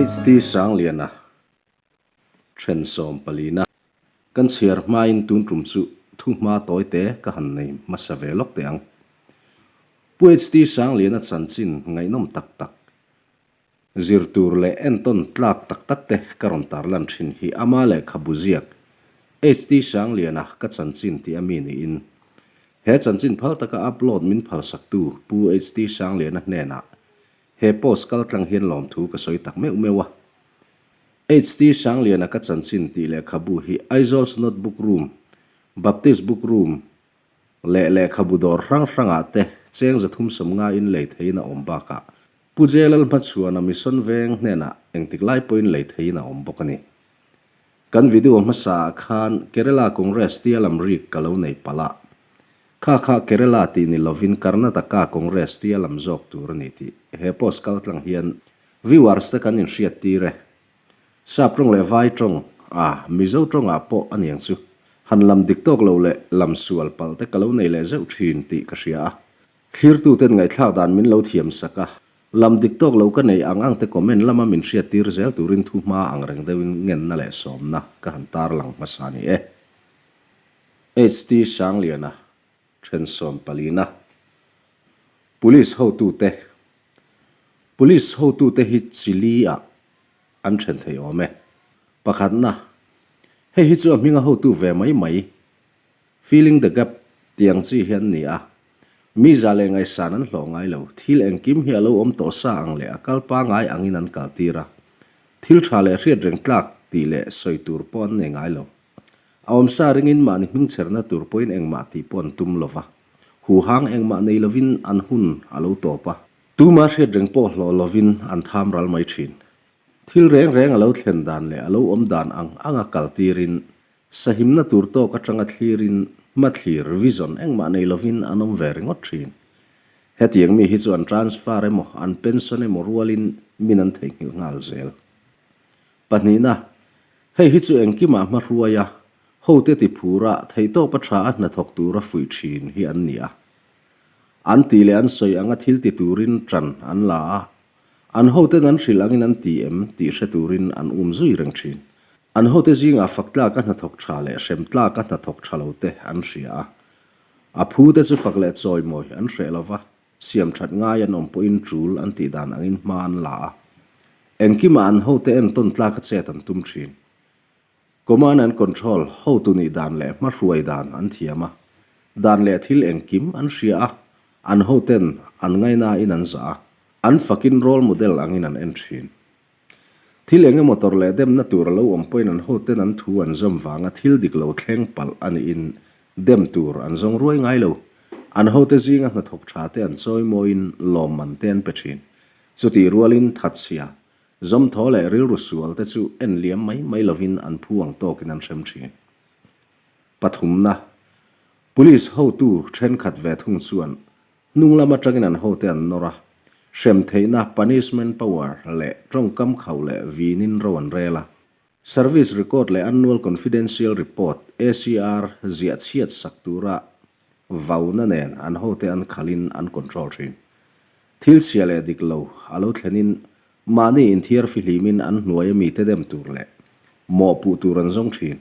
HT Sangliana then sawmpalina kan chhiar hmain tun tum chu thu hma tawi te ka han nei hmasa ve lawk teh ang. Pu HT Sangliana chanchin ngaihnawm tak tak Zir tur leh entawn tlak tak tak te ka rawn tarlan thin hi ama lehkhabu ziak HT Sangliana ka chanchin tih a mi niin he chanchin phal taka upload min phalsaktu Pu HT Sangliana hnenah he post kal tlang hian lawmthu ka sawi tak meuh meuh a. HT Sangliana ka chanchin tih lehkhabu hi Aizawl Synod Book Room, Baptist Book Room leh lehkhabu dawr hrang hrangah te cheng 350 in lei theiin a awm bakah Pu J Lalhmachhuana Mission Veng hnenah engtik lai pawhin lei theiin a awm bawk a ni. Kan video hmasa ah khan Kerala Congress tia lam rik ka lo nei palh a. Kha kha Kerala tih ni lovin Karnataka Congress tia lam zawk tur a ni tih he post kal tlang hian viewers te kan inhriat tir e. Sap tawng leh vai tawng, ah, Mizo tawngah pawh a niang chu. Han lam dik tawk lo leh lam sual palh te ka lo nei leh zeuh thin tih ka hria a. Thlirtuten ngaihthlak dan min lo thiam sak a, lam dik tawk lo ka neih ang ang te comment lama min hriat tir zel turin thu hma ang reng deuhin ngenna leh sawmna ka han tarlang hmasa a ni e. HT Sangliana, then sawmpalina. Police hotute Police hotute hi Chile-ah an then thei awm e. Pakhatna, hei hi chu a hminga hotu ve mai mai, Filling the gap, tih ang chi hi an ni a. Mi zah leh ngaihsan an hlawh ngai lo. Thil engkim hi a lo awm tawh sa ang leh a kal pangai angin an kaltir a. Thil tha leh hriat reng tlak tih leh sawi tur pawh an nei ngai lo. A awm sa ringin mahni hmingchherna tur pawhin engmah tih pawh an tum lo va. Huhang engmah nei lovin an hun a lo tawp a. Tuma hriat reng pawh hlawh lovin an tham ral mai thin. Thil reng reng a lo thlen dan leh a lo awm dan ang anga kaltirin Sahimna tur tawk atanga thlirin hmathlir, vision, engmah nei lovin an awm ve ringawt thin. Hetiang mi hi chu an transfer emaw, an pension emaw rualin min an theihnghilh nghal zel. Pahnihna, hei hi chu engkimah hmahruai a, hote ti phura theihtawpa tha a hnathawk tura fuih thin hi an ni a. An tih leh an sawi anga thil ti turin tan an la a, An hoten an hrilh angin an ti em tih hre turin an um zui reng thin. An hote zingah fak tlaka hnathawk tha leh hrem tlaka hnathawk tha lo te an hria a. A phu te chu fak leh chawimawi an hreh lo va, siam that ngai an awm pawhin tul an tih dan angin hma an la a. Engkimah an hote entawn tlaka chet an tum thin. Command and control, hotu nih dan leh hmahruai dan an thiam a, dan leh thil engkim an hria a, an hoten an ngainain an zah a, an fakin role model angin an en thin. Thil eng emaw tawrh leh demna tur a lo awm pawhin an hoten an thu an zawm vanga thil dik lo thleng palh a nihin dem tur an zawng ruai ngai lo. An hote zinga hnathawk tha te an chawimawiin lawmman te an pe thin. Chutih rualin thatchhia, Zawmthaw leh rilru sual te chu en liam mai mai lovin an phu ang tawkin an hrem thin. Pathumna, Police hotu thenkhat ve thung chuan hnung lam atangin an hote an nawr a, hrem theihna, punishment power, leh tawngkam khauh leh vinin ro an rel a. Service record leh Annual Confidential Report, ACR, ziah chhiat sak tura vauna nen an hote an khalhin an control thin. Thil chhia leh dik lo a lo thlenin mahni inthiar fihlimin an hnuaia mite dem tur leh mawhpuh tur an zawng thin.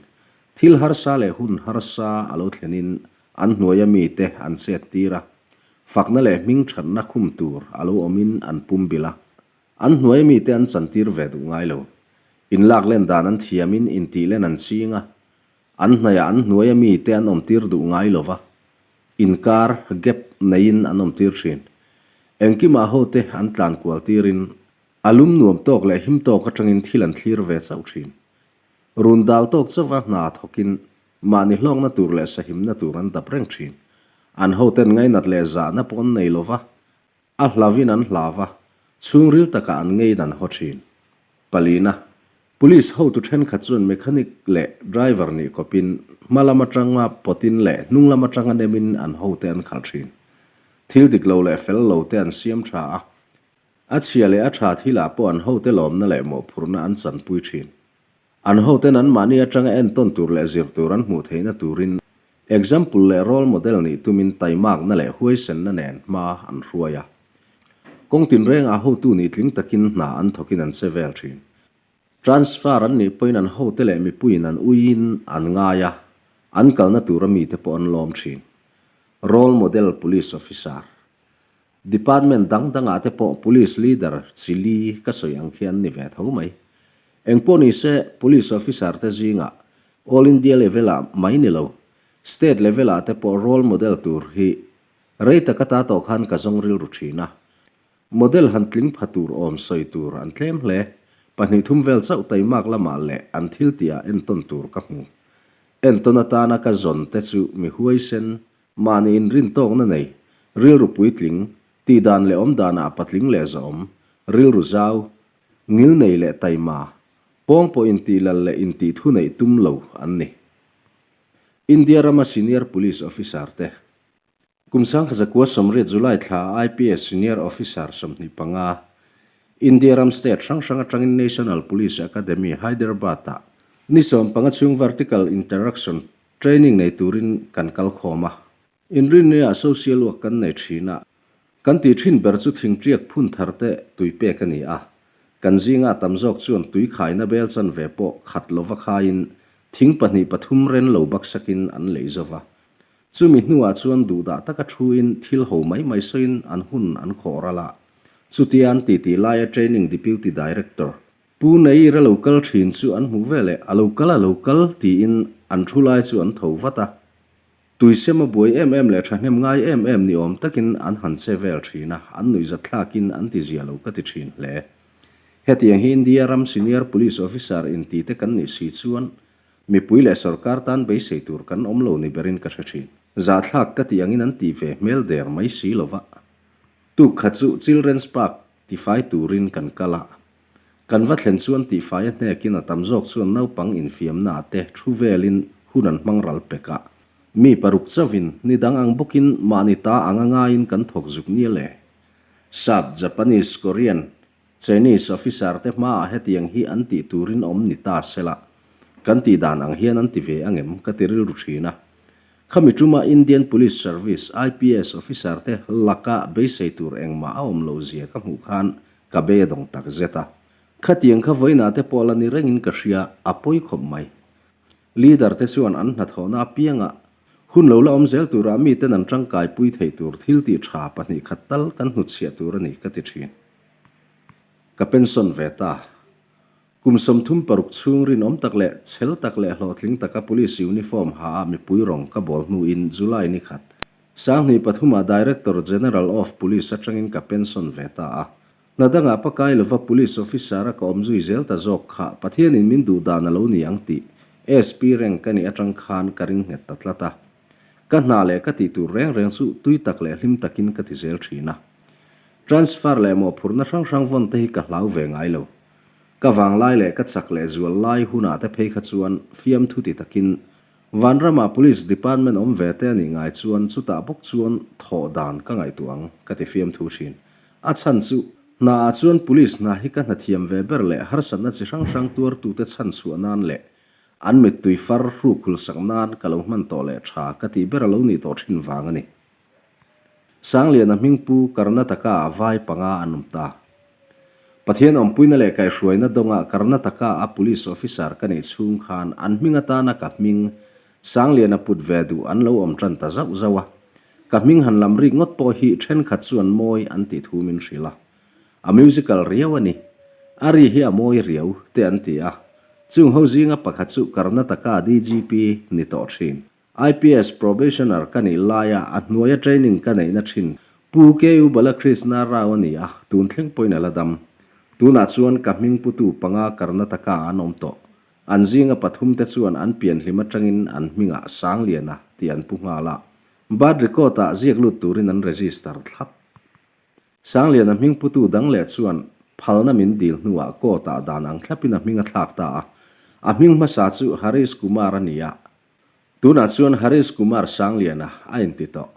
Thil harsa leh hun harsa a lo thlenin an hnuaia mite an chet tir a, fakna leh hming thatna khum tur a lo awmin an pumbilh a, an hnuaia mite an chantir ve duh ngai lo. Inlak len dan an thiamin intih len an ching a, An hnaihah an hnuaia mite an awmtir duh ngai lo va, inkar, gap, neiin an awmtir thin. Engkimah hote an tlan kual tirin, a lum nuam tawk leh him tawk atangin thil an thlir ve chauh thin. Run dal tawk chauva hna thawkin mahni hlawkna tur leh sahimna tur an dap reng thin. An hoten ngainat leh zahna pawh an nei lo va, A hlavin an hlav a, chhungril takah an ngeiin an haw thin. Palina, Police hotu thenkhat chuan mechanic leh driver nih kawpin hma lam atanga pawtin leh hnung lam atanga nemin an hote an khalh thin. Thil dik lo leh fel lo te an siam tha a, a chhia leh a tha thilah pawh an hote lawmna leh mawhphurhna an chanpui thin. An hoten anmahni atanga entawn tur leh zir tur an hmuh theihna turin example leh role model nih tumin taimakna leh huaisenna nen hma an hruai a. Kawng tinrengah hotu nih tling takin hna an thawkin an che vel thin. Transfer an nih pawhin an hote leh mipuiin an uiin an ngai a, an kalna tura mite pawh an lawm thin. Role model police officer. Department dang dangah te pawh police leader chi li ka sawi ang khi an ni ve tho mai. Engpawh ni se, police officer te zingah All India level ah mai ni lo, State level ah te pawh role model tur hi rei taka ta tawh khan ka zawng rilru thin a. Model han tling pha tur awm sawi tur an tlem hle. Pahnih thum vel chauh taimak lamah leh an thil tihah entawn tur ka hmu. Entawn atana ka zawn te chu mi huaisen, mahni inrintawkna nei, rilru puitling, tihdan leh awmdanah patling leh zawhawm, rilru zau, ngil nei leh taima, pawng pawh intihlal leh intih thu neih tum lo an ni. India rama senior police officer te. Kum sangkha zakua 80 July thla IPS Senior Officer 25, India ram state hrang hrang atangin National Police Academy, Hyderabad-ah ni 15 chhung Vertical Interaction Training nei turin kan kal khawm a. Inrinnia social work kan nei thin a, kan tih thin ber chu thingtiak phun thar te tui pek a ni a. Kan zinga tam zawk chuan tui khaina bel chanve pawh khat lova khaiin thing pahnih pathum ren lo baksakin an lei zo va. Chumi hnuah chuan duhdah taka thuin thil ho mai mai sawiin an hun an khawh ral a. Chutia an titi laia Training Deputy Director, Pu Nair a lo kal thin chu an hmuh veleh a lo kal a lo kal tiin an thu lai chu an tho vat a. Tuisem a buai em em leh thahnem ngai em em ni awm takin an han che vel thin a, an nuihzat thlakin an ti zia lo ka ti thin hle. Hetiang hi India ram Senior Police Officer intite kan nih si chuan Mipui leh sorkar tan beisei tur kan awm lo ni berin ka hre thin. Zahthlak ka tih angin an tih ve hmel der mai si lo va. Tuk khat chu Children's Park tifai turin kan kal a. Kan va thlen chuan tihfai a hnekin a tam zawk chuan naupang infiamna te thu velin hun an hmang ral pek a. Mi paruk chauhin ni dang ang bawkin mahni ta anga ngaiin kan thawk zuk nia le. Sap, Japanese, Korean, Chinese officer te hmaah hetiang hi an tih turin awm ni ta sela, kan tih dan ang hian an ti ve angem ka ti rilru thin a. Khami tuma Indian Police Service, IPS, officer te laka beisei tur engmah a awm loh zia ka hmuh khan ka bei a dawng tak zet a. Khatiang kha vawiinah te pawh la ni rengin ka hria, a pawi khawp mai. Leader te chuan an hnathawhna apiangah hun lo la awm zel turah miten an tangkaipui theih tur thil tih tha pahnih khat tal kan hnutchhiah tur a ni ka ti thin. Ka pension ve ta. Kum 36 chhung rinawm tak leh chhel tak leh hlawhtling taka police uniform ha a mipui rawng ka bawl hnuin July ni khat, 2003 ah Director General of Police atangin ka pension ve ta a. Hna dangah pakai lova police officer a ka awm zui zel ta zawk kha Pathianin min duh dan a lo ni ang tih SP rank ka nih atang khan ka ring nghet ta tlat a. Ka hna leh ka tih tur reng reng chu tui tak leh hlim takin ka ti zel thin a. Transfer leh mawhphurhna hrang hrang vawn te hi ka hlau ve ngai lo. Ka vanglai leh ka chak leh zual lai hunah te phei kha chuan fiamthu ti takin Vanramah Police Department awm ve te a nih ngai chuan chutah bawk chuan thawh dan ka ngaihtuah ang ka ti fiamthu thin. A chhan chu hna ah chuan Police hna hi ka hna thiam ve ber leh harsatna chi hrang hrang tuartute chhan chhuah nan leh an mittui far hrukhul sak nan ka lo hman tawh leh tha ka tih ber a lo nih tawh thin vang a ni. Sangliana hming pu Karnataka ah vai panga an awm ta. Pathian awmpuina leh kaihhruaina dawngah Karnataka a police officer ka neih chhung khan an hming atana ka hming Sangliana put ve duh an lo awm tan ta zauh zauh a. Ka hming han lam rik ngawt pawh hi thenkhat chuan mawi an tih thu min hrilh a. A musical riau a ni. A ri hi a mawi riau, te an ti a. Chung ho zinga pakhat chu Karnataka DGP ni tawh thin. IPS Probationer ka nih laia a hnuaia training ka neihna thin Pu KU Balakrishna Rao a ni a, tun thleng pawhin a la dam. Tunah chuan ka hming putu panga Karnataka an awm tawh. An zinga pathum te chuan an pianhlim atangin an hmingah Sangliana tih an pu nghal a. Birth record-ah ziak lut turin an register thlap. Sangliana hming putu dang leh chuan phalna min dil hnuah court-ah dan ang thlapin a hming a thlak ta a. A hming hmasa chu Harish Kumar a ni a, Tunah chuan Harish Kumar Sangliana a inti tawh.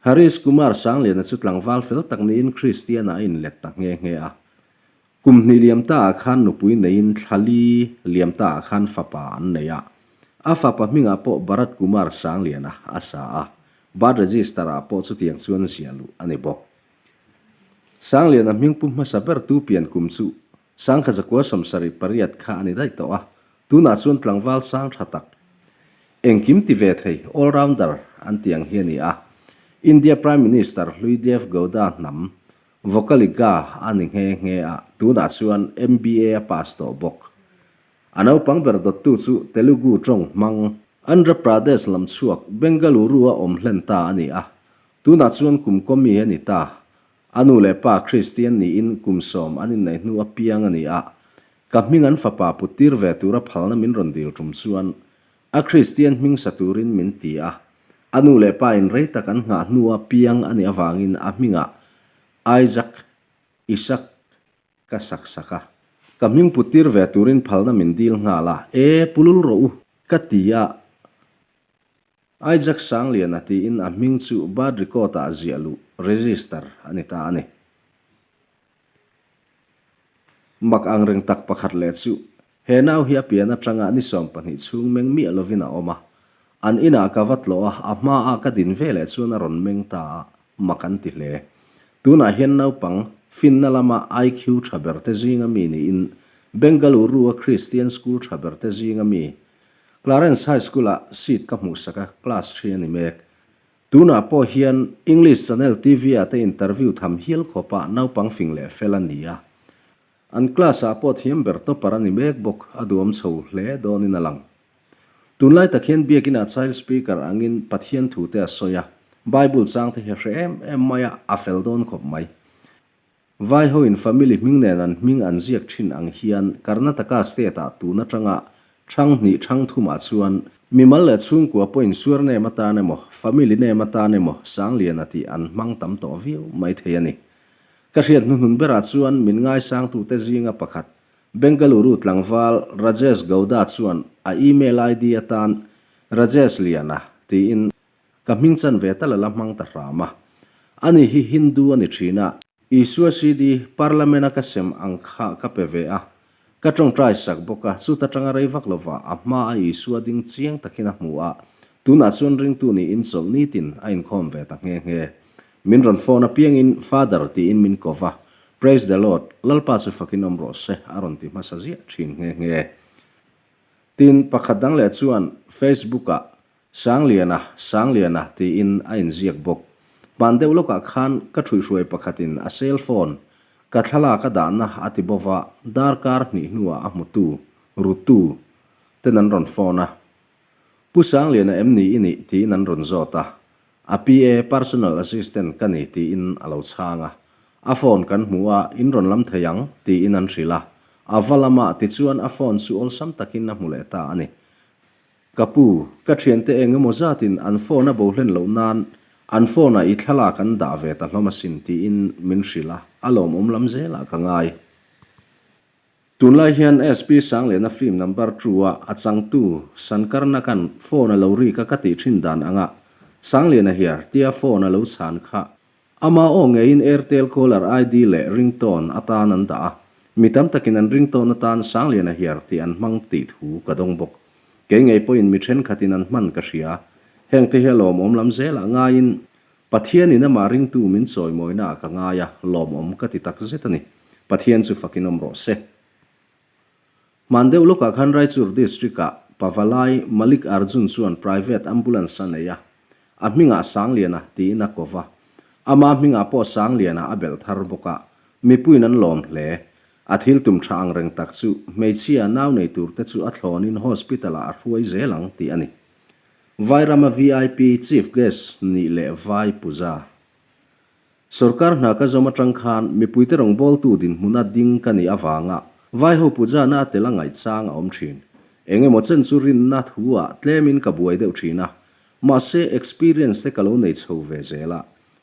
Harish Kumar Sangliana chu tlangval fel tak niin Kristian-ah a inlet ta nghe nghe a. Kum hnih liam taah khan nupui neiin thla li liam taah khan fapa an nei a. A fapa hmingah pawh Bharat Kumar Sangliana a sa a, birth register-ah pawh chutiang chuan ziah luh a ni bawk. Sangliana hming pu hmasa ber tu pian kum chu. 1978 kha a ni daih tawh a, tunah chuan tlangval sang tha tak, engkim ti ve thei, all rounder, an tih ang hi a ni a. India Prime Minister hlui Dev Gowda hnam, Vokkaliga a ni nghe nghe a, tunah chuan MBA a pass tawh bawk. A naupang ber dawttu chu Telugu tawng hmang, Andhra Pradesh lam chhuak Bengaluru-a awm hlen ta a ni a, tunah chuan kum kawmi a ni ta. A nu leh pa Kristian niin kum sawm an inneih hnu apiang a ni a, ka hming an fapa put tir ve tura phalna min rawn dil tum chuan a Kristian hming sa turin min ti a. A nu leh pa in rei tak an nghah hnua piang a nih avangin a hmingah Isaac, Isak, ka sak sak a. Ka hming put tir ve turin phalna min dil nghal a, E, pulul rawh u, ka ti a. Isaac Sangliana tiin a hming chu birth record-ah ziah luh, register, a ni ta a ni. Mak angreng tak pakhat leh chu, he nau hi a pian atanga ni 12 chhung meng miah lovin a awm a. An inah ka va tlawh a, a hmaah ka din ve leh chuan a rawn meng ta a, mak an ti hle. Tunah hian naupang finna lama IQ tha ber te zinga mi niin Bengaluru-a Christian school tha ber te zinga mi Clarence High School-ah seat ka hmuhsak a, class ṭhi a ni mek. Tunah pawh hian English Channel TV-ah te interview tham hial khawpah naupang fing leh fel a ni a. An class-ah pawh thiam ber topper a ni mek bawk, a duam chho hle dawnin a lang. Tunlai tak hian Biakinah child speaker angin Pathian thu te a sawi a, Bible chang te hi a hre em em mai a, a fel dawn khawp mai. Vai hoin family hming nen an hming an ziak thin ang hian Karnataka state-ah tun atanga thang hnih thang thumah chuan mimal leh chhungkua pawhin surname atan emaw family name atan emaw Sangliana tih an hmang tam tawh viau mai thei a ni. Ka hriat hnuhnun berah chuan min ngaisangtute zinga pakhat Bengaluru tlangval Rajesh Gowda chuan a email ID atan Rajesh Liana tiin Ka hming chan ve tal a la hmang ta hram a. Ani hi Hindu a ni thin a. Isua CD Parliament a ka sem ang kha ka pe ve a. Ka tawngtai sak bawk a, chuta tanga rei vak lova a hma a Isua ding chiang takin a hmu a, tunah chuan ringtu niin chawlh nitin a inkhawm ve ta nghe nghe. Min rawn phone apiangin Father tiin min ko va, Praise the Lord, Lalpa chu fakin awm rawh se a rawn ti hmasa ziah thin nghe nghe. Tin, pakhat dang leh chuan Facebook-ah Sangliana, Sangliana tiin a inziak bawk. Hman deuh lawkah khan ka ṭhuihhruai pakhatin a cell phone ka thlalak a dahna a ti bo va, darkar hnih hnuah a hmutu, rutu, ten an rawn phone a. Pu Sangliana em ni i nih? tiin an rawn zawt a. A PA, Personal Assistant, ka ni tiin a lo chhang a. A phone kan hmu a, in rawn lam thei ang tiin an hrilh a. A va lam a, tichuan a phone chu awlsam takin a hmu leh ta a ni. Ka pu, ka thiante eng emaw zatin an phone a bo hlen loh nan an phone ah i thlalak an dah ve ta hlawm asin tiin min hrilh a, a lawmawm lam zelah ka ngai. Tunlai hian SP Sangliana film number two a a changtu Sankar Nakan phone a lo rik a ka tih thin dan anga Sangliana hiar tia phone a lo chhan kha Ama aw ngeiin Airtel caller ID leh ringtone atan an dah a, mi tam takin an ringtone atan Sangliana hiar tih an hmang tih thu ka dawng bawk. Kei ngei pawhin mi thenkhatin an hman ka hria. Hengte hi a lawmawm lam zelah ngaiin Pathianin amah ringtu min chawimawinaah ka ngai a, lawmawm ka ti tak zet a ni. Pathian chu fakin awm rawh se. Hman deuh lawkah khan Raichur District-ah Pavalai Malik Arjun chuan private ambulance a nei a, a hmingah Sangliana tiin a ko va. Ama hmingah pawh Sangliana a belh thar bawk a, mipuiin an lawm hle. A thil tum tha ang reng tak chu hmeichhia nau nei tur te chu a thlawnin hospital-ah a hruai zel ang tih a ni. Vairama VIP Chief Guest nih leh Vai Puja. Sorkar hna ka zawm atang khan mipuite rawngbawltu dinhmuna ding ka nih avanga Vaiho pujana a tel a ngaihchang a awm thin. Eng emaw chen chu rinna thu ah tlemin ka buai deuh thin a, mahse experience te ka lo nei chho ve zel a,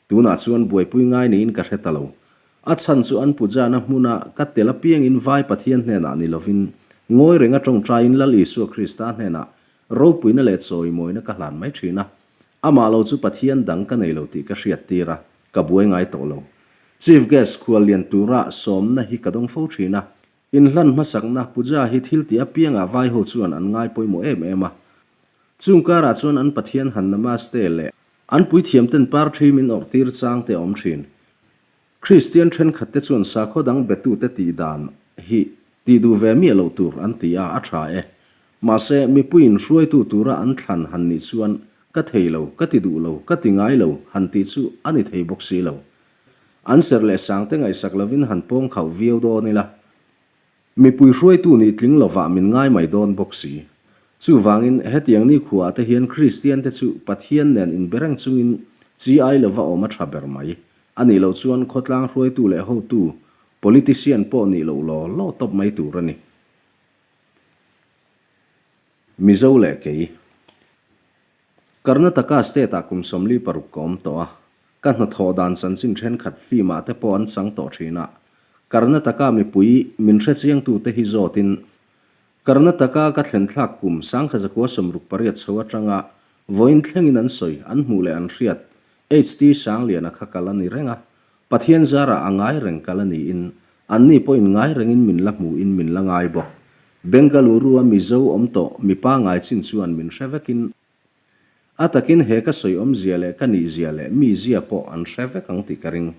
tunah chuan buaipui ngai niin ka hre ta lo. A chhan chu an pujana hmuna ka tel apiangin Vai Pathian hnenah ni lovin ngawi renga tawngtaiin Lal Isua Krista hnenah ropuina leh chawimawina ka hlan mai thin a, Amah lo chu Pathian dang ka nei lo tih ka hriat tir a, ka buai ngai tawh lo. Chief Guest khual lian tura sawmna hi ka dawng fo thin a, inhlan hmasakna puja hi thil tih apiangah vai ho chuan an ngai pawimawh em em a. Chung karah chuan an Pathian han namaste leh an puithiam ten par thi min awrh tir chang te a awm thin. Kristian thenkhat te chuan sakhaw dang betute tih dan. hi tih duh ve miah loh tur an ti a, a tha e. Mahse, mipuiin hruaitu tura an thlan han nih chuan ka thei lo, ka ti duh lo, ka ti ngai lo han tih chu a ni thei bawk si lo. An serh leh sangte ngaihsak lovin han pawng khauh viau dawn ila. Mipui hruaitu nih tling lovah min ngai mai dawn bawk si. Chuvangin, hetiang nikhuaah te hian Kristiante chu Pathian nen inbe reng chungin chi ai lova awm a tha ber mai. A nih loh chuan khawtlang hruaitu leh hotu, politician pawh nih loh law law tawp mai tur a ni. Mizo leh kei. Karnataka state-ah kum 46 ka awm tawh a, ka hnathawh dan chanchin thenkhat film-ah te pawh an chang tawh thin a. Karnataka mipui min hrechiangtute hi zawtin Karnataka ka thlen thlak kum 1968 chho atanga vawiin thlengin an sawi, an hmuh leh an hriat HT Sangliana kha kal a ni reng a, Pathian zarah a ngai reng kal a niin, anni pawhin ngai rengin min la hmuhin min la ngai bawk. Bengaluru-a Mizo awm tawh mipa ngai chin chuan min hre vekin, a takin he ka sawi awmzia leh ka nihzia leh mizia pawh an hre vek ang tih ka ring.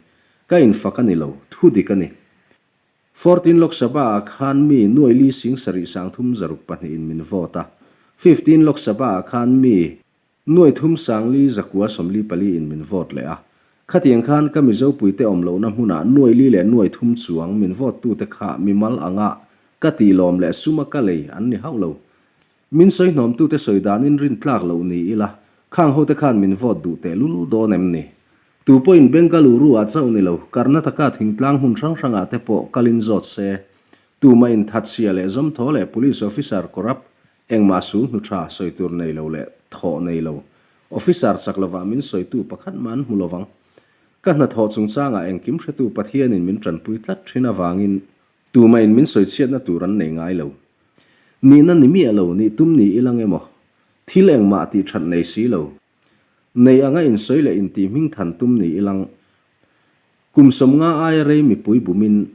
Ka infak a ni lo, thu dik a ni. Fourteen Lok Sabha-ah khan mi nuai li sing sarih sang thum zaruk pahnihin min vote a, Fifteen Lok Sabha-ah khan mi Nuai thum sang li zakua 44 in min vote leh a. Khatiang khan ka Mizo puite awm lohna hmunah nuai li leh nuai thum chuang min vote tute kha mimal anga ka tih lawm leh suma ka lei an ni hauh lo. Min sawi hnawm tute sawi danin rin tlak loh ni ila khang hote khan min vote duh teh lul dawn em ni? Tu pawhin Bengaluru ah chauh ni lo, Karnataka thingtlang hmun hrang hrangah te pawh kalin zawt se, tumah in thatchhia leh zawmthaw leh police officer corrupt Engmah sul hnu tha sawi tur nei lo leh thawh nei lo, officer chak lovah min sawitu pakhat mah an hmu lovang. Ka hnathawh chungchangah engkim hretu Pathianin min tanpui tlat thin avangin tumahin min sawichhiatna tur an nei ngai lo. Nihna ni miah lo, nih tum ni ilang emaw, thil engmah tih that nei si lo. Nei anga insawi leh intih hming than tum ni ilang. Kum 50 aia rei mipui bumin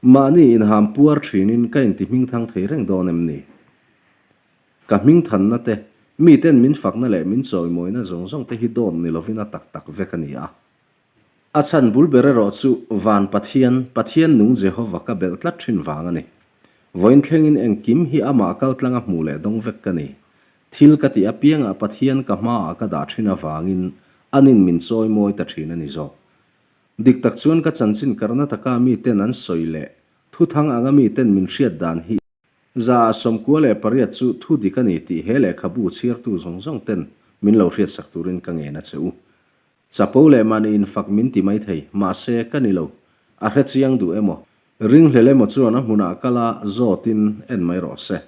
Mahni inham puar thinin ka inti hmingthang thei reng dawn em ni? Ka hmingthanna te, miten min fakna leh min chawimawina zawng zawng te hi dawt ni lovin a tak tak vek a ni a. A chhan bul ber erawh chu Van Pathian, Pathian nung Jehova ka belh tlat thin vang a ni. Vawiin thlengin engkim hi amah kaltlanga hmuh leh dawng vek ka ni. Thil ka tih apiangah Pathian ka hmaah ka dah thin avangin anin min chawimawi ta thin a ni zawk. Dik tak chuan ka chanchin Karnataka mi ten an sawi leh thuthang anga mi ten min hriat dan hi 98 chu thu dik a ni tih he lehkhabu chhiartu zawng zawng ten min lo hriatsak turin ka ngen a che u. Chapo leh mahni infak min ti mai thei, mahse ka ni lo. A hre chiang duh emaw, ringhlel emaw chuan a hmunah kal a zawtin en mai rawh se.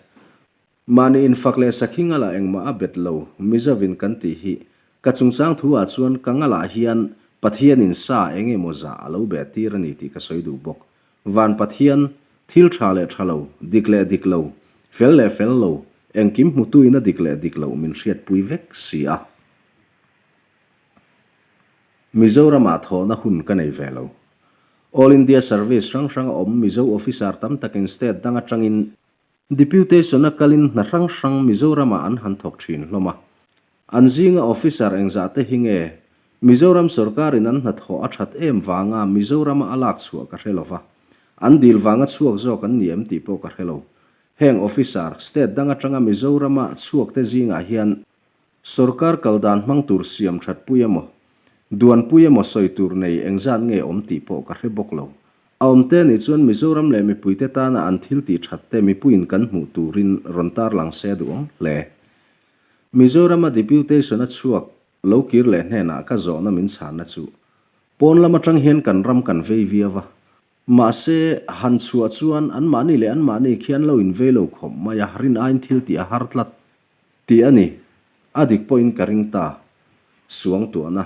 Mahni infak leh sakhi ngalah engmah a bet lo, Mizovin kan tih hi. Ka chungchang thu ah chuan ka ngalah hian Pathianin sa eng emaw zah a lo beh tir a ni tih ka sawi duh bawk. Van Pathian, thil tha leh tha lo, dik leh dik lo, fel leh fel lo, engkim hmutuin a dik leh dik loh min hriatpui vek si a. Mizoramah thawhna hun ka nei ve lo. All India Service hrang hrang a awm Mizo officer tam takin state dang atangin Deputation-a kalin hna hrang hrang Mizoramah an han thawk thin hlawm a. An zinga officer engzah te hi nge Mizoram sorkarin an hnathawh a that em vanga Mizorama a lak chhuah ka hre lova. An dil vanga chhuak zawk an ni em tih pawh ka hre lo. Heng officer, state dang atanga Mizorama chhuak te zingah hian Sorkar kal dan hmang tur siam that pui emaw, duan pui emaw sawi tur nei engzat nge awm tih pawh ka hre bawk lo. A awm te nih chuan Mizoram leh mipuite tana an thil tih that te mipuiin kan hmuh turin rawn tarlang se duh awm hle. Mizorama Deputation a chhuak lo kir leh hnenah ka zawhna min chhanna chu pawn lam atang hian kan ram kan vei viau a, mahse han chhuah chuan anmahni leh anmahni khian lo invei lo khawp mai a, rin aiin thil tih a har tlat. Tih a ni. A dik pawhin ka ring ta. Suangtuahna.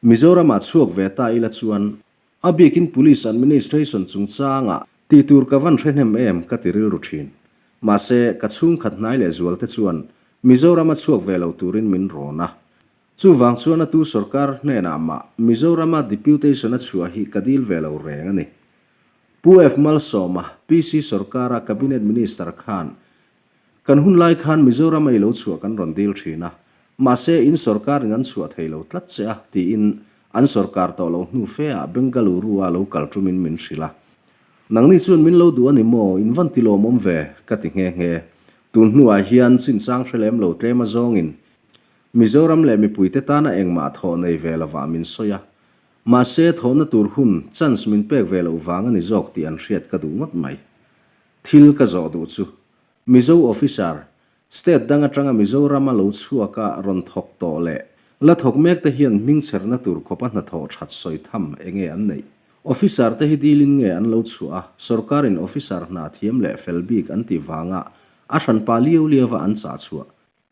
Mizoramah chhuak ve ta ila chuan a bikin Police Administration chungchangah tih tur ka van hre hnem em ka ti rilru thin. Mahse, ka chhungkhat hnai leh zualte chuan Mizorama chhuak ve lo turin min rawn a. Chuvang chuan a tu sorkar hnenah mah Mizorama deputation a chhuah hi ka dil ve lo reng a ni. Pu F. Malsawma, PC sorkara Cabinet Minister khan, Kan hun lai khan Mizoram a i lo chhuah kan rawn dil thin a, mahse in sorkarin an chhuah thei lo tlat che a, tiin An sorkar tawh loh hnu fe ah Bengaluru-a lo kal tumin min hrilh a. Nangni chuan min lo duh a ni maw? In van ti lawmawm ve, ka ti nghe nghe. Tun hnuah hian chinchang hre lem lo tlem a zawngin Mizoram leh mipuite tana engmah thawh nei ve lovah min sawi a. Mahse, thawhna tur hun, chance min pek ve loh vang a ni zawk tih an hriat ka duh ngawt mai. Thil ka zawh duh chu Mizo officer, state dang atanga Mizorama lo chhuaka rawn thawk tawh leh la thawk mek te hian hmingchherna tur khawpa hnathawh that sawi tham enge an neih? Officer te hi dilin nge an lo chhuah a, sorkarin officer hna thiam leh fel bik an tih vanga a hranpa liau liauva an chah chhuah?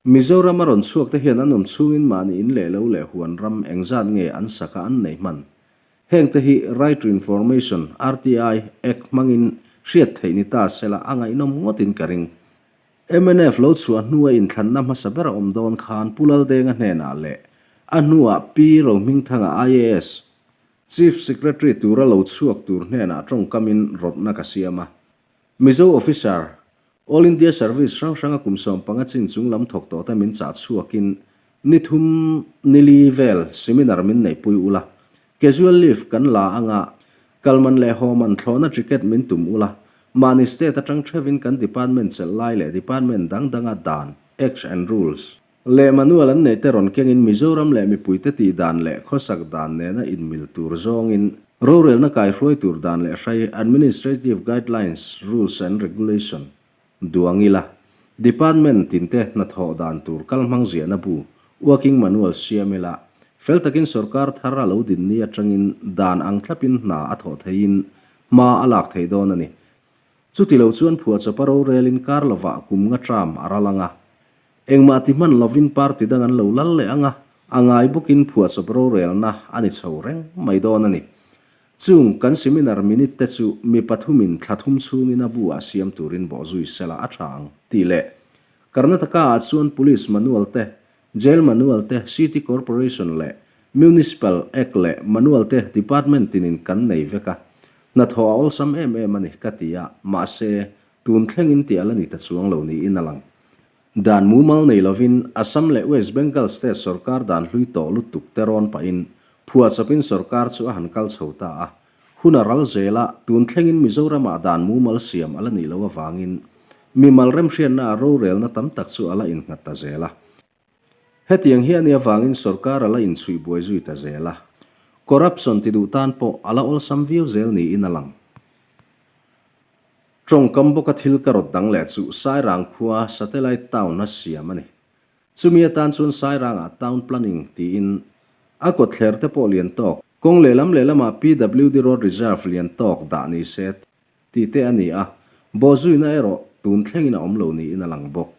Mizorama rawn chhuak te hian an awm chhungin mahni in leh lo leh huan ram engzat nge an sak a an nei hman? Heng te hi Right to Information, RTI, Act hmangin hriat theih ni ta sela a ngaihnawm ngawtin ka ring. Mnf lo chhuah hnua inthlanna hmasa ber a awm dawn khan Pu Laldenga hnenah leh a hnuah Pi Rohmingthanga IAS, Chief Secretary tura lo chhuak tur hnenah tawngkamin rawtna ka siam a. Mizo Officer, All India Service hrang hranga kum 15 chin chung lam thawk tawhte min chah chhuakin ni thum ni li vel seminar min neihpui ula, casual leave kan la anga kalman leh hawman thlawhna ticket min tum ula, mahni state atang theuhin kan department chelh lai leh department dang danga dan, acts and rules, leh manual an neihte rawn kengin Mizoram leh mipuite tih dan leh khawsak dan nena inmil tur zawngin rorelna kaihruai tur dan leh hrai, administrative guidelines, rules and regulation, duang ila, department tinte hnathawh dan tur kalhmang ziahna bu, working manual, siam ila, fel takin sorkar thar a lo din ni atangin dan ang thlapin hna a thawh theihin hma a lak theih dawn a ni. Chuti lo chuan phuahchawpa rorelin kar lovah kum nga term a ral ang a. Engmah ti hman lovin party dang an lo lal leh ang a, a ngai bawkin phuahchawp rorelna a ni chho reng mai dawn a ni. Chung kan seminar minute te chu mi pathumin thla thum chhungin a bu ah siam turin bawhzui sela a tha ang tih leh Karnataka ah chuan Police Manual te, Jail Manual te, City Corporation leh Municipal Act leh Manual te department tinin kan nei vek a, hnathawh a awlsam em em a ni ka ti a, mahse tun thlengin tih a la ni ta chuang lo niin a lang. Dan mumal nei lovin Assam leh West Bengal state sorkar dan hlui tawh lutuk te rawn pahin phuahchawpin sorkar chu a han kal chho ta a. Hun a ral zel a, tun thlengin Mizoramah dan mumal siam a la nih loh avangin mimal remhriatna a rorelna tam tak chu a la innghat ta zel a. Hetiang hi a nih avangin sorkar a la inchhuih buai zui ta zel a. Corruption ti duh tan pawh a la awlsam viau zel niin a lang. Tawngkam bawka thil ka rawt dang leh chu Sairang khua Satellite Town a siam a ni. Chumi atan chuan Sairangah Town Planning tiin a kawtthler te pawh lian tawk, kawng lehlam lehlamah PWD Road Reserve lian tawk dah ni se tih te a ni a, bawhzuina erawh tun thlengin a awm lo niin a lang bawk.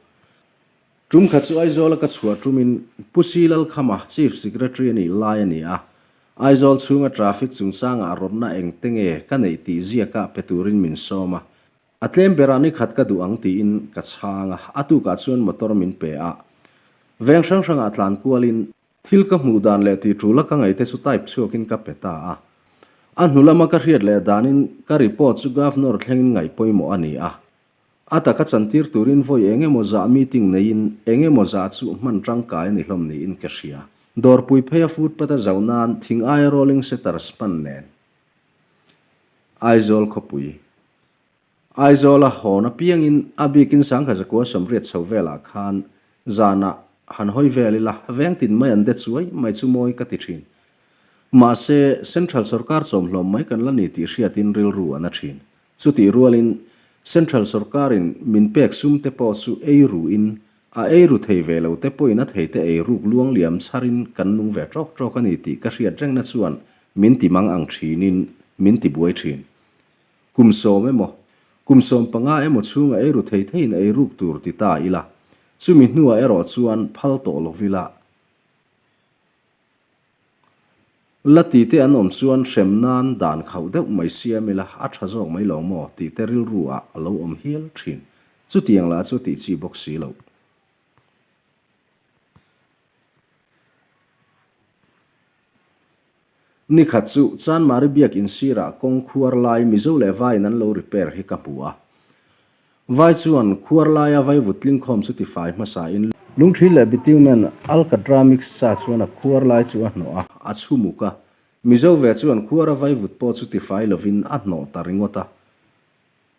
Tum khat chu Aizawla ka chhuah tumin Pu Si Lalkhama Chief Secretary a nih lai a ni a, Aizawl chhunga traffic chungchangah rawtna engte nge ka neih tih ziaka pe turin min sawm a, a tlem berah ni khat ka duh ang tiin ka chhang a, a tukah chuan motor min pe a, veng hrang hrangah tlan kualin thil ka hmuh dan leh tih tul a ka ngaihte chu type chhuakin ka pe ta a. A hnu lama ka hriat leh danin ka report chu Governor thlengin ngaih pawimawh a ni a, A taka chantir turin vawi eng emaw zah meeting neiin eng emaw zah chu hman tangkai a ni hlawm niin ka hria. Dawrpui pheia footpath a zauh nan thing aia rolling setters hman nen. Aizawl khawpui. Aizawla hawn apiangin a bikin sangkhat zakua sawmriat chho velah khan zanah han hawi vel ila veng tin mai an de chuai mai chu mawi ka ti thin. Mahse, Central sawrkar chawmhlawm mai kan la ni tih hriatin rilru a na thin. Chutih rualin Central sawrkarin min pek sum te pawh chu ei ruin, a ei ru thei ve lo te pawhin a thei te ei ruk luang liam chharin kan nung ve tawk tawk a ni tih ka hriat rengna chuan min ti mang ang thinin min ti buai thin. Kum sawm emaw, kum 15 emaw chhunga ei ru thei theiin ei ruk tur ti ta ila, chumi hnuah erawh chuan phal tawh lovila, La ti te an awm chuan hrem nan dan khauh deuh mai siam ila a tha zawk mai lo maw tih te rilru ah a lo awm hial thin. Chutiang lah chu tih chi bawk si loh. Nikhat chu Chanmari biak in sirah kawng khuar lai Mizo leh Vaiin an lo repair hi ka hmu a. Vai chuan khuar laia vaivut tlingkhawm chu tifai hmasain Lungṭhi leh bitumen alkatra mix sa chuan a khuar lai chu a hnawh a, a chhumuk a. Mizo ve chuan khuara vaivut pawh chu tifai lovin a hnawh ta ringawt a.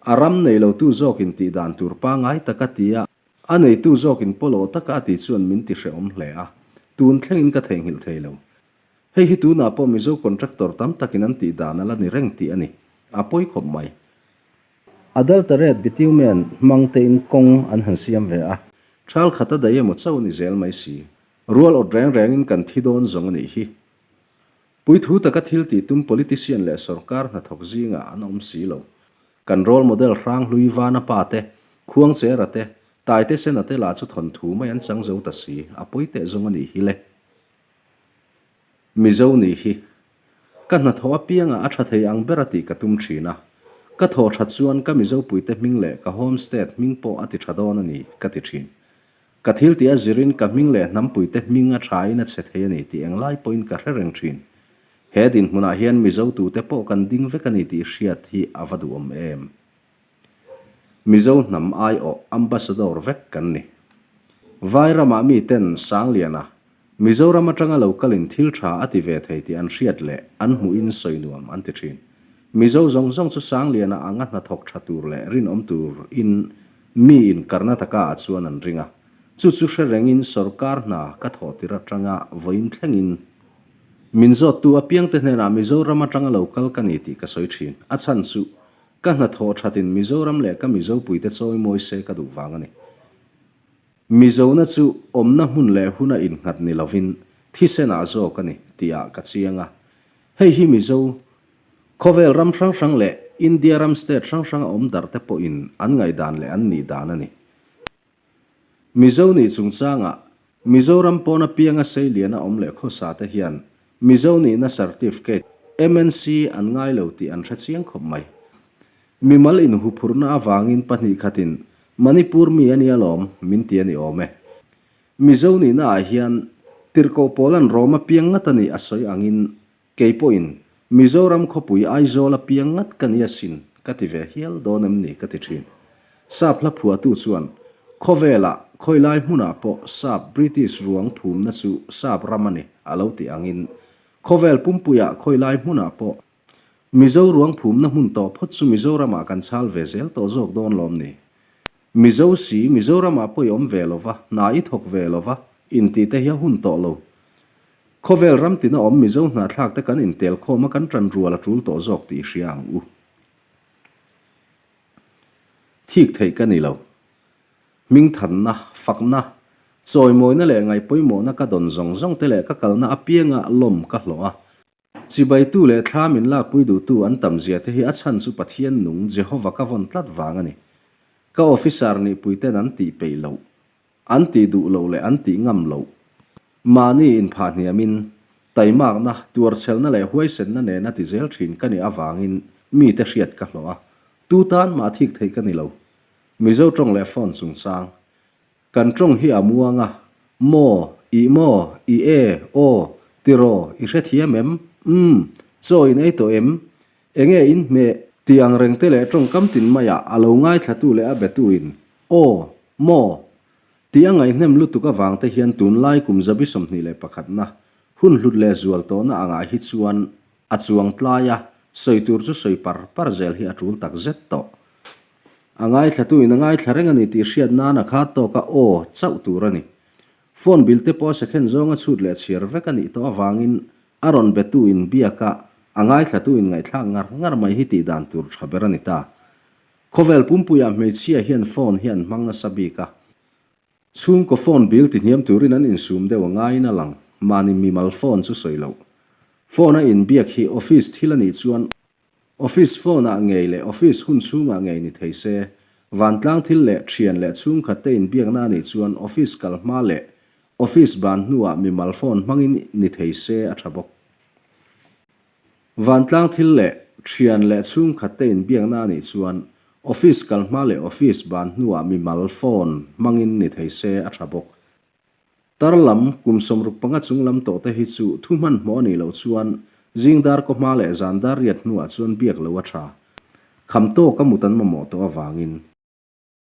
A ram nei lotu zawkin tih dan tur pangai taka ti a, a neitu zawkin pawlawh taka a ti chuan min ti hrehawm hle a, tun thlengin ka theihnghilh thei lo. Hei hi tunah pawh Mizo contractor tam takin an tih dan a la ni reng tih a ni. A pawi khawp mai. Adulterate bitumen hmang tein kawng an han siam ve a, thal khat a daih emaw chauh ni zel mai si. Rual awt reng rengin kan thi dawn zawng a nih hi. Puithu taka thil tih tum politician leh sorkar hnathawk zingah an awm si lo. Kan role model Hranghlui Vana pa te, Khuangchera te, Taite Sena te lah chu thawnthu mai an chang zo ta si, a pawi teh zawng a nih hi le. Mizo nih hi. Ka hnathawh apiangah a tha thei ang ber a tih ka tum thin a. Ka thawh that chuan ka Mizopuite hming leh ka home state hming pawh a ti tha dawn a ni, ka ti thin. Ka thil tih a zirin ka hming leh hnampuite hming a thain a chhe thei a ni tih englai pawhin ka hre reng thin. He dinhmunah hian Mizo tute pawh kan ding vek a ni tih hriat hi a va duhawm em. Mizo hnam aiawh ambassador vek kan ni. Vai ramah miten Sangliana, Mizoram atanga lo kalin thil tha a ti ve thei tih an hriat leh an hmuhin sawi nuam an ti thin. Mizo zawng zawng chu Sangliana anga hnathawk tha tur leh rinawm tur in mi in Karnataka ah chuan an ring a. Chu chu hre rengin sorkar hna ka thawh tir atanga vawiin thlengin min zawttu apiangte hnenah Mizoram atanga lo kal ka ni tih ka sawi thin. A chhan chu ka hnathawh thatin Mizoram leh ka Mizopuite chawimawi se ka duh vang a ni. Mizona chu awmna hmun leh huna innghat ni lovin thisenah zawk a ni tihah ka chiang a. Hei hi Mizo, khawvel ram hrang hrang leh India ram state hrang hranga awm darhte pawhin an ngaihdan leh an nih dan a ni. Mizo nih chungchangah Mizoram pawna pianga seiliana awm leh khawsa te hian Mizo nihna certificate, MNC, an ngai lo tih an hre chiang khawp mai. Mimal inhuphurhna avangin pahnih khatin Manipur mi a nia lawm, min ti a ni awm e. Mizo nihna ah hian Tirhkoh Pawla'n Roma piang ngat a nih a sawi angin kei pawhin Mizoram khawpui Aizawl a piang ngat ka ni asin ka ti ve hial dawn em ni ka ti thin. Sap hla phuahtu chuan khawvelah khawilai hmunah pawh sap British ruang phumna chu sap ram a ni a lo ti angin khawvel pumpuiah khawilai hmunah pawh Mizo ruang phumna hmun tawh phawt chu Mizoramah kan chhal ve zel tawh zawk dawn lawm ni? Mizo si, Mizoramah pawh i awm ve lo va, hna i thawk ve lo va, intih te hi a hun tawh lo. Khawvel ram tina awm Mizo hnahthlak te kan intel khawm a kan tan rual a tul tawh zawk tih i hria ang u. Thik theih ka ni lo. Hmingthanna, fakna, chawimawina leh ngaihpawimawhna ka dawn zawng zawng te leh ka kalna apianga lawm ka hlawh a. Chibaitu leh thla min lakpui duhtu an tam zia te hi a chhan chu Pathian nung Jehova ka vawn tlat vang a ni. Ka officer nihpuiten an tih peih loh, an tih duh loh leh an tih ngam loh. Mahni inphah hniamin, taimakna, tuarchhelna leh huaisenna nena ti zel thin ka nih avangin mite hriat ka hlawh a, tu tan mah thik theih ka ni lo. Mizo tawng leh phone chungchang. Kan tawng hi a muang a, Maw, ih maw, ih e, aw, tiraw, i hrethiam em? Umm, chaw in ei tawh em? Enge in hmeh? Tih ang reng te leh tawngkam tin maiah a lo ngaithlatu leh a betuin, Aw, maw? Tih a ngaihnem lutuk avang te hian tunlai kum zabi 21 na hun hlut leh zual tawhna angah hi chuan a chuang tlai a, sawi tur chu sawi par par zel hi a tul tak zet tawh. A ngaithlatuin a ngaithla reng a ni tih hriat nan a khat tawk a aw chauh tur a ni. Phone bill te pawh a second zawnga chhut leh chhiar vek a nih tawh avangin a rawn betu in biak a, a ngaithlatu in ngaihthlak ngar ngar mai hi tih dan tur tha ber a ni ta. Khawvel pumpuiah hmeichhia hian phone hi an hmang nasa bik a. Chhungkaw phone bill tihniam turin an insum deuh a ngaiin a lang, mahni mimal phone chu sawi loh. Phone a inbiak hi office thil a nih chuan Office phone ah ngei leh office hun chhungah ngei ni thei se, vantlang thil leh thian leh chhungkhat te inbiakna a nih chuan office kal hma leh office ban hnuah mimal phone hmangin ni thei se a tha bawk. Vantlang thil leh thian leh chhungkhat te inbiakna a nih chuan office kal hma leh office ban hnuah mimal phone hmangin ni thei se a tha bawk. Tar lam, kum 65 chung lam tawh te hi chu thu hmanhmawh a nih loh chuan zing dar kaw hma leh zan dar riat hnuah chuan biak lo a tha. Kham tawk a mut an mamawh tawh avangin.